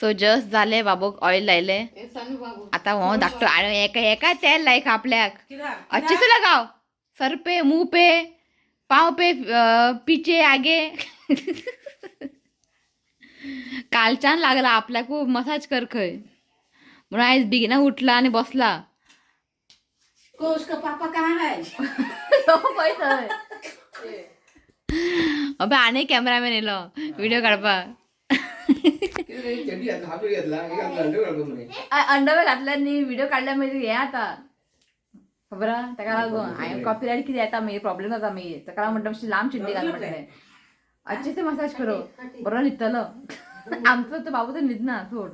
So just जालें, बाबूक oil लायलें. आता हो धाकटो आनी एका एका तेल लायक आपल्याक. अच्छे से लगाओ, सर पे, मुंह पे, पाँव पे, पीछे, आगे. कालच्यान लागला आपल्याक मसाज कर खंय म्हणून आयज बेगिना उठला आणि बसला. को उसका पापा कहाँ है? तो पळय थंय. अबे, आनी कॅमेरामॅन येयलो व्हिडिओ काडपाक. चड्डी घातला, हाफ चड्डी घातला, हे घातला, अंडर घालतो म्हणे. अंडरवेर घातल्या न्ही, व्हिडिओ काडल्या मागीर हें आता खबर आहा ताका लागून हांवें कॉपीरायट कितें येता, मागीर प्रॉब्लेम जाता. मागीर ताका लागून म्हणटा मातशी लांब चिड्डी घाल म्हटलें. अच्छे से मसाज करो, बरो न्हिदतलो आमचो तो बाबू. तर न्हिदना सोड.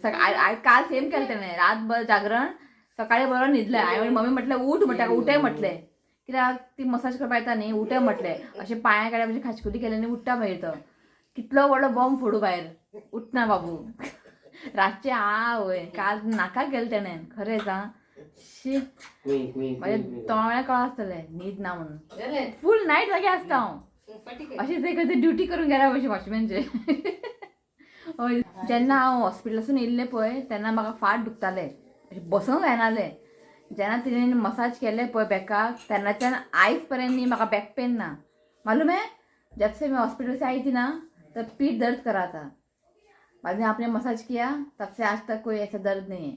सकाळ काल सेम केलें तेणें, रातभर जागरण, सकाळी बरो न्हिदलें. हांवें मम्मी म्हटलें उठ म्हणटा, उठय म्हटलें, कित्याक ती मसाज करपा येता न्ही, उठय म्हटलें. अशें पांया कडेन मातशें खाजकुली केलें न्ही, उठ्ठा मागीर तो. कितलो व्हडलो बॉम्ब फोडू भायर, उठना बाबू रातचें. आवय, काल नाका केलें तेणें, खरेंच. आं, शी. कुई कुई. म्हाज्या तोंडाक कळा आसतलें न्हीद ना म्हणून. फूल नायट जागे आसता हांव. अशें ते खंय ड्युटी करूंक गेल्या भशेन वॉचमॅनचे. हय, जेन्ना हांव हॉस्पिटलासून येयल्लें पळय, तेन्ना म्हाका फाट दुखतालें, अशें बसोंक जायनालें. जेन्ना तिणें मसाज केलें पळय बॅकाक, तेन्नाच्यान आयज पर्यंत न्ही म्हाका बॅक पेन ना. मालूम है, जब से मैं हॉस्पिटल से आई थी ना, तब पीठ दर्द करा था. बाद में आपने मसाज किया, तब से आज तक कोई ऐसा दर्द नहीं है.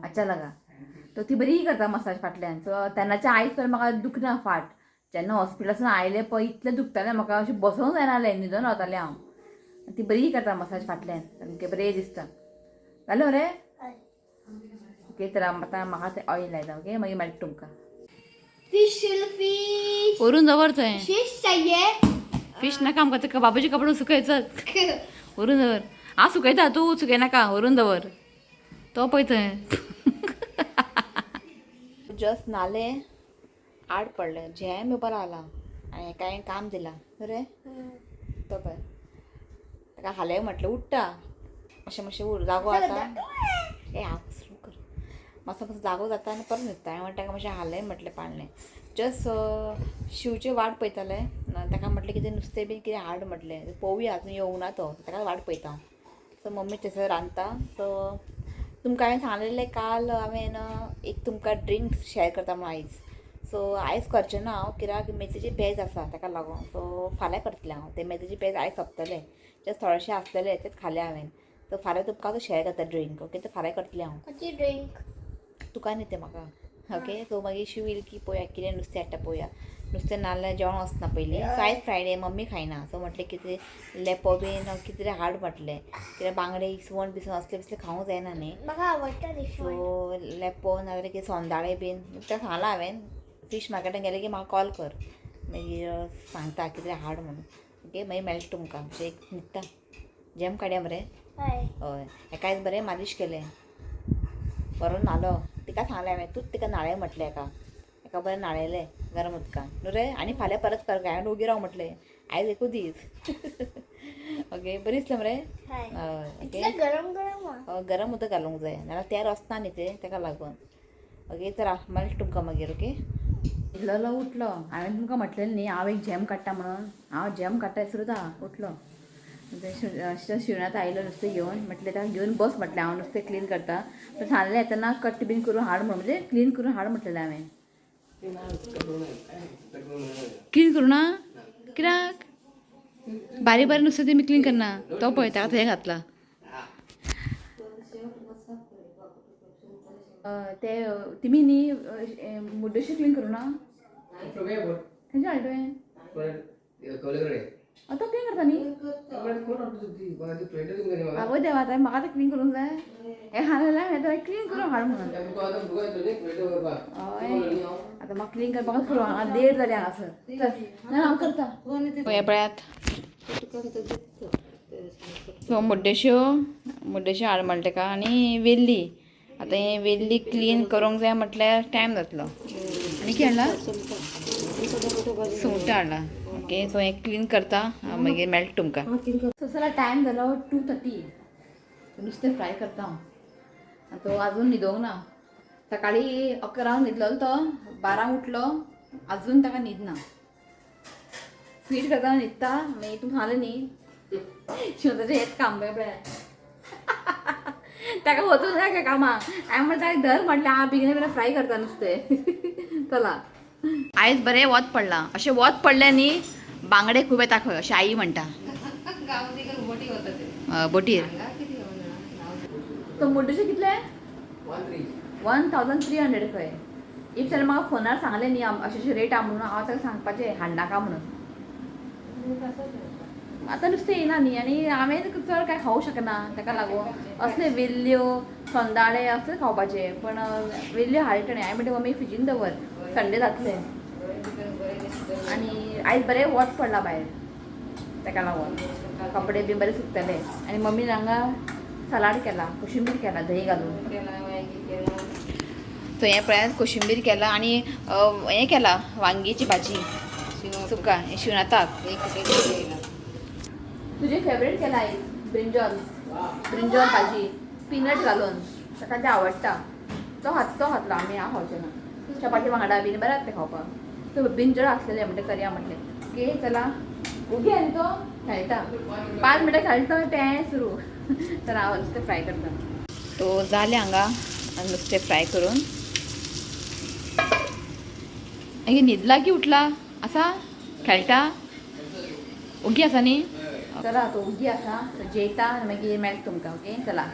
अच्छा लगा. तो ती बरी करता मसाज फाटल्यान. सो तेन्नाच्यान आयज पर्यंत म्हाका दुखना फाट. जेन्ना हॉस्पिटलासून आयलें पळय, इतलें दुखतालें म्हाका, अशें बसोंक जायनालें, न्हिदोन रावतालें हांव. ती बरी करता मसाज फाटल्यान, सामकें बरें दिसता. जालें मरे? ओके, तर आतां म्हाका तें ऑयल लायता. ओके, मागीर मेळटा तुमकां. Fish, fish. व्हरून दवर थंय. फिश चाहिए. फिश नाका आमकां, ते बाबूचे कपडे सुकयचत, व्हरून दवर. हांव सुकयता, तूं सुकयनाका, व्हरून दवर. तो पळय थंय. जस्ट नाले आड पडले, झेम येवपा लागला आनी हेका हांवें काम दिलां रे. तो पळय, ताका हालय म्हटलें, उठ्ठा मातशें मातशें उठ, जागो आतां. ए, हांव सुरू कर. मातसो मातसो जागो जाता आनी परत न्हिदता. हांवें म्हणटा ताका मातशें हालय म्हटलें पाळणें. जस्ट शिवचे वाट पळयतालें. ताका म्हटलें कितें नुस्तें बीन कितें हाड म्हटलें, पळोवया. अजून येवंक ना तो, ताका वाट पळयता हांव. सो मम्मी थंयसर रांदता. सो तुमकां हांवें सांगलेलें काल, हांवें एक तुमकां ड्रिंक शेअर करता म्हणून आयज. सो आयज करचें ना हांव, कित्याक मेथीची पेज आसा ताका लागून. सो फाल्यां करतलें हांव ते. मेथीची पेज आयज सोंपतलें, जस्ट थोडेशें आसलेलें, तेच खालें हांवें. सो फाल्यां तुमकां तो शेअर करता ड्रिंक. ओके, तर फाल्यां करतलें हांव. खंयची ड्रिंक? तुका न्ही, तें म्हाका. ओके, सो मागीर शिव येयल की पळोवया कितें नुस्तें हाडटा पळोवया. नुस्तें नाल्यार जेवण वचना पयलीं. सो आयज फ्रायडे, मम्मी खायना. सो म्हटलें कितें लेपो बीन कितें हाड म्हटलें, कित्याक बांगडे, इसवण बिसवण असलें बिसलें खावंक जायना न्ही. म्हाका आवडटा इसवण. सो लेपो नाजाल्यार कितें सोंदाळे बीन. ताका सांगलां हांवें, फीश मार्केटान गेलें की म्हाका कॉल कर, मागीर सांगता कितें हाड म्हणून. ओके, मागीर मेळटा तुमकां. मातशें एक न्हिदता, जेम काडया मरे. हय. हय, हेका आयज बरें मालिश केलें, बरो न्हालो. तिका सांगलें हांवें, तूंच तिका न्हाळय म्हटलें. हेका हेका बरें न्हाळयलें गरम उदकान न्हू रे. आनी फाल्यां परत कर. हांवें ओगी राव म्हटलें, आयज एकूच दीस. ओके, बरी दिसलें मरे. हय. हय, ओके. इतलें गरम गरम आहा. हय, गरम उदक घालूंक जाय, नाल्यार तेर वचना न्ही तें, ताका लागून. ओके, तर मेळटा तुमकां मागीर. ओके, इल्लो उठलो. हांवें तुमकां म्हटलें न्ही हांव एक झेम काडटा म्हणून. हांव झेम काडटा सुद्दां उठलो. शिवनाथ आयलो नुस्तें घेवन. म्हटलें ताका घेवन बस म्हटलें, हांव नुस्तें क्लीन करता. पण सांगलें येतना कट बीन करून हाड म्हणून, म्हणजे क्लीन करून हाड म्हटलेलें हांवें. क्लीन करू ना कित्याक? बारीक बारीक नुस्तें तेमी क्लीन करना. तो पळय, ताका थंय घातला. ते तिमी न्ही मुड्डशी क्लीन करू ना. खंयचे हाडले तुवें? कवलेकडे. आतां क्लीन करता न्ही. कोण हाडटा ती? आवय देवा, आतां म्हाका आतां क्लीन करूंक जाय. हें हाडलें हांवें क्लीन करून हाड म्हणून. हय, आतां म्हाका क्लीन करपाकच पुरो. हांगा देड जाली हांगासर. चल ना, हांव करता. हे पळयात. सो मुड्डेश्यो मुड्डेश्यो हाड म्हणटा तेका आनी वेल्ली. आतां हें वेल्ली क्लीन करूंक जाय म्हटल्यार टायम जातलो. आनी कितें हाडला? सुंगटां हाडला. ओके, सो हें क्लीन करता, मागीर मेळटा तुमकां. सो चला, टायम जालो 2:30. नुस्तें फ्राय करता हांव. तो अजून न्हिदोंक ना. सकाळी 11 न्हिदलेलो तो, 12 उठलो, अजून ताका न्हीद ना. फीड करतना न्हिदता. मागीर तुमकां सांगलें न्ही, शिवताचें हेंच काम पळय. ताका वचूंक जाय काय कामाक. हांवें म्हणलें ताका धर म्हटलें हांव बेगीन बेगीन फ्राय करता नुस्तें. चला आयज बरें वत पडलां. अशें वत पडलें न्ही बांगडे खूब येता खंय अशें आई म्हणटा. बोटीर तो मुड्डूचे कितले? 1300 खंय. If ताणें म्हाका फोनार सांगलें न्ही अशें अशें रेट आहा म्हणून, हांव ताका सांगपाचें हाडनाका म्हणून. आतां नुस्तें येयना न्ही आनी हांवें चड कांय खावंक शकना ताका लागून. असले वेल्ल्यो संदाळे असले खावपाचे, पण वेल्ल्यो हाडले ताणें. हांवें म्हणलें मम्मी फ्रिजीन दवर, संडे जातले. आनी आयज बरें वत पडलां भायर ताका लागून कपडे बी बरे सुकतले. आनी मम्मीन हांगा सलाड केला, कोशिंबीर केला दही घालून. सो हें पळयात कोशिंबीर केला आनी हें केला वांगीची भाजी सुका हें शिवनाथाक. तुजे फेवरेट केला आयज ब्रिंजॉल, ब्रिंजॉल भाजी पिनट घालून ताका तें आवडटा. तो खातलो आमी, हांव खावचें ना. चपाती वांगडा बीन बरें जाता खावपाक. सो ब्रिंजॉल आसलेलें म्हणटा करया म्हटलें. ओके चला उगी आनी तो खेळटा 5 मिनटां खेळटा तें सुरू. तर हांव नुस्तें फ्राय करता. तो जालें हांगा नुस्तें फ्राय करून. मागीर न्हिदला की उठला आसा खेळटा ओगी आसा न्ही. चला तो ओगी आसा जेयता आनी मागीर मेळटा तुमकां. ओके चला.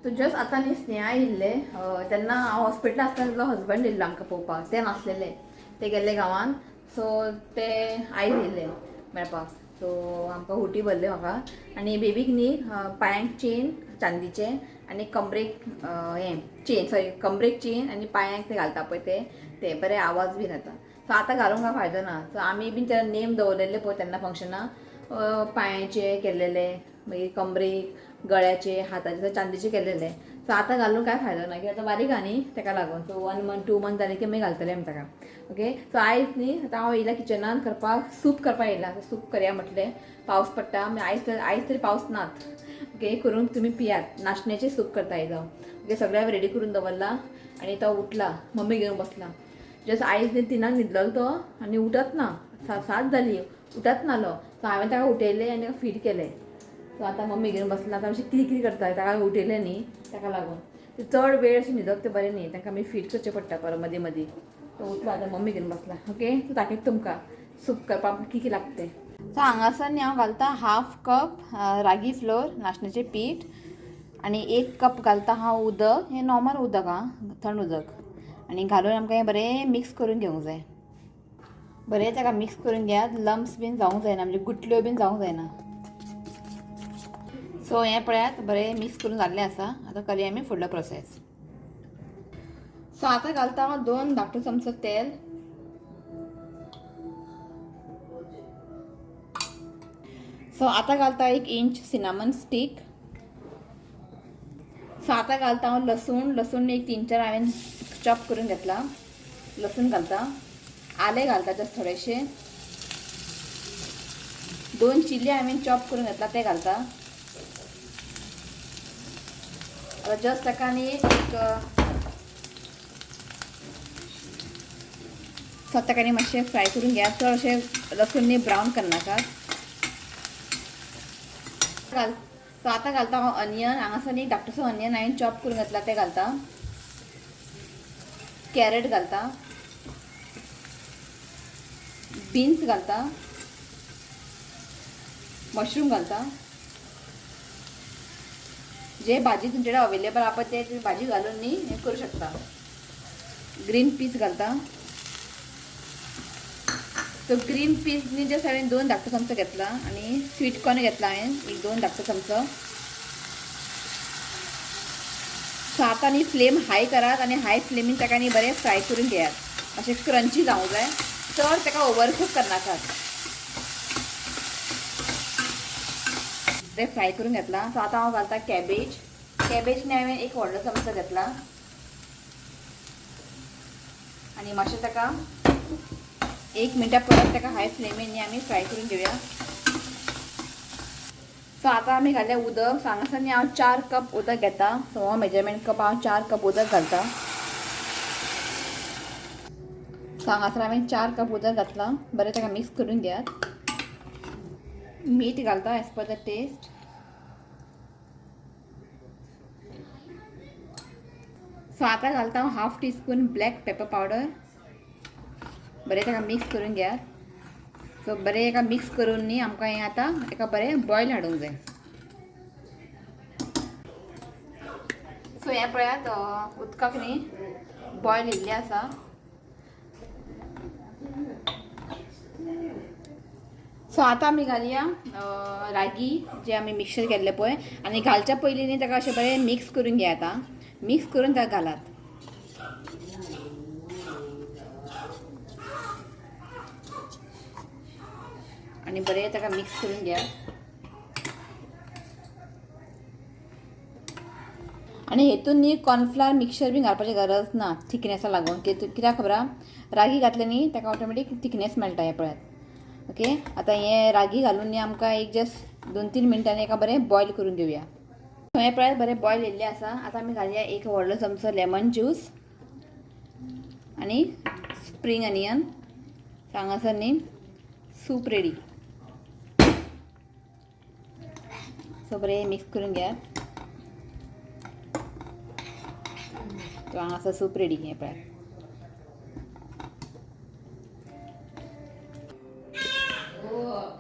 सो जस्ट आतां न्ही स्नेहा येयल्लें तेन्ना हांव हॉस्पिटलान आसतना ताजो हजबंड येयल्लो आमकां पळोवपाक. ते नासलेले, ते गेल्ले गांवान. सो ते आयज येयल्ले मेळपाक. सो आमकां हुटी भरले म्हाका आनी बेबीक न्ही पांयांक चेन चांदीचे आनी कमरेक हें चेन, सॉरी कमरेक चेन आनी पांयांक ते घालता पळय ते, ते बरे आवाज बीन येता. सो आतां घालूंक काय फायदो ना. सो आमी बीन तेन्ना नेम दवरलेले पळय तेन्ना फंक्शनाक पांयाचे केल्लेले, मागीर कमरेक, गळ्याचे, हाताचे चांदीचे केल्लेले. सो आतां घालून काय फायदो ना कित्याक आतां बारीक आहा न्ही ताका लागून. सो 1 मंथ 2 मंथ जाले की मागीर घालतले आमी ताका. ओके सो आयज न्ही आतां हांव येयला किचनान करपाक, सूप करपाक येयला. सूप करया म्हटलें, पावस पडटा आयज तर, आयज तरी पावस नात. ओके करून तुमी पियात. नाशण्याचें सूप करता आयज हांव. ओके सगळ्यांक रेडी करून दवरला आनी तो उठला, मम्मी घेवन बसला. जस्ट आयज न्ही 3 न्हिदलो तो आनी उठत ना, 7 जाली उठत नालो. सो हांवें ताका उठयलें आनी ताका फीड केलें. सो आतां मम्मी घेवन बसला. आतां मातशें कितें कितें करता, ताका उठयलें न्ही ताका लागून. ते चड वेळ अशें न्हिदप तें बरें न्ही, तांकां आमी फीड करचें पडटा परत मदीं मदीं. तो उठला आतां मम्मी घेवन बसला. ओके सो दाखयता तुमकां सूप करपाक कितें कितें लागता तें. सो हांगासर न्ही हांव घालता 1/2 कप रागी फ्लोर नाशण्याचें पीठ आनी 1 कप घालता हांव उदक. हें नॉर्मल उदक आं, थंड उदक. आनी घालून आमकां हें बरें मिक्स करून घेवंक जाय. बरें ताका मिक्स करून घेयात, लम्स बीन जावंक जायना, म्हणजे गुटल्यो बीन जावंक जायना. सो हें पळयात बरें मिक्स करून जाल्लें आसा. आतां करया आमी फुडलो प्रोसेस. सो आतां घालता हांव 2 धाकटो चमचो तेल. सो आतां घालता 1 इंच सिनामन स्टीक. सो आतां घालता हांव लसूण. लसूण एक 3-4 हांवें चॉप करून घेतला. लसूण घालता, आलें घालता जस्ट थोडेशें, 2 चिली हांवें चॉप करून घेतला ते घालता. आतां जस्ट ताका न्ही एक सो ताका न्ही मातशें फ्राय करून घेयात. चड अशें लसूण न्ही ब्रावन करनाका. सो आतां घालता हांव अनियन. हांगासर एक धाकटोसो अनियन हांवें चॉप करून घेतला ते घालता. कॅरट घालता, बीन्स घालता, मशरूम घालता. जे भाजी तुमचे कडेन अवेलेबल आहा पळय ते तुमी भाजी घालून न्ही हें करूं शकता. ग्रीन पीस घालता. सो ग्रीन पीस न्ही जस्ट हांवें 2 धाकटो चमचो घेतला आनी स्वीट कॉर्न घेतला हांवें एक 2 धाकटो चमचो. सो आतां न्ही फ्लेम हाय करात आनी हाय फ्लेमीन ताका न्ही बरें फ्राय करून घेयात. अशें क्रंची जावंक जाय, चड ताका ओवरकूक करनाकात. ते फ्राय करून घेतला. सो आतां हांव घालता कॅबेज. कॅबेज न्ही हांवें एक व्हडलो चमचो घेतला आनी मातशें ताका 1 मिनटां परत ताका हाय फ्लेमीन न्ही आमी फ्राय करून घेवया. सो आतां आमी घातलें उदक. सो हांगासर न्ही हांव 4 कप उदक घेता. सो हो मेजरमेंट कप हांव 4 कप उदक घालता. सो हांगासर हांवें 4 कप उदक घातलां. बरें ताका मिक्स करून घेयात. मीठ घालता as per the test. So आतां घालता हांव 1/2 टीस्पून ब्लॅक पेपर पावडर. बरें ताका मिक्स करून घेयात. सो बरें एका मिक्स करून न्ही आमकां हें आतां एका बरें बॉयल हाडूंक जाय. सो हें पळयात उदकाक न्ही बॉयल येयल्लें आसा. सो आतां आमी घालया रागी जे आमी मिक्सर केल्ले पळय आनी घालच्या पयलीं न्ही ताका अशें बरें मिक्स करून घेयात. आं, मिक्स करून ताका घालात. आनी बरें ताका मिक्स करून घेयात. आनी हेतून न्ही कॉर्नफ्लावर मिक्सचर बी घालपाची गरज ना थिकनेसा लागून. कित्याक खबर आहा, रागी घातले न्ही ताका ऑटोमॅटीक थिकनेस मेळटा. हें पळयात. ओके, आतां हें रागी घालून न्ही आमकां एक जस्ट 2-3 मिनटांनी एका बरें बॉयल करून घेवया. हें पळयात बरें बॉयल येयल्लें आसा. आतां आमी घालया 1 व्हडलो चमचो लेमन ज्यूस आनी स्प्रींग अनियन. हांगासर न्ही सूप रेडी. सो बरें मिक्स करून घेयात. तो हांगासर सूप रेडी. हें पळयात.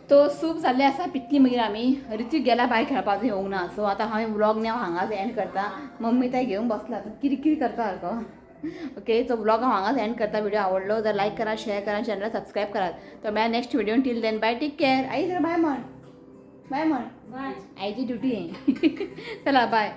तो सूप जाल्लें आसा पितली. मागीर आमी ऋत्विक गेला भायर खेळपाक येवंक ना. सो आतां हांवें व्लॉग न्ही हांव हांगाच एंड करता. मम्मी ताका घेवन बसला किरकिर करता सारको. ओके, सो व्लॉग हांव हांगाच एंड करता. व्हिडिओ आवडलो जर लायक करा, शेअर करा, चॅनल सबस्क्रायब करात. तर मेळ्या next video. Till then bye, take care. आई जरा बाय म्हण, बाय म्हण. आईची ड्युटी आहे. चला बाय.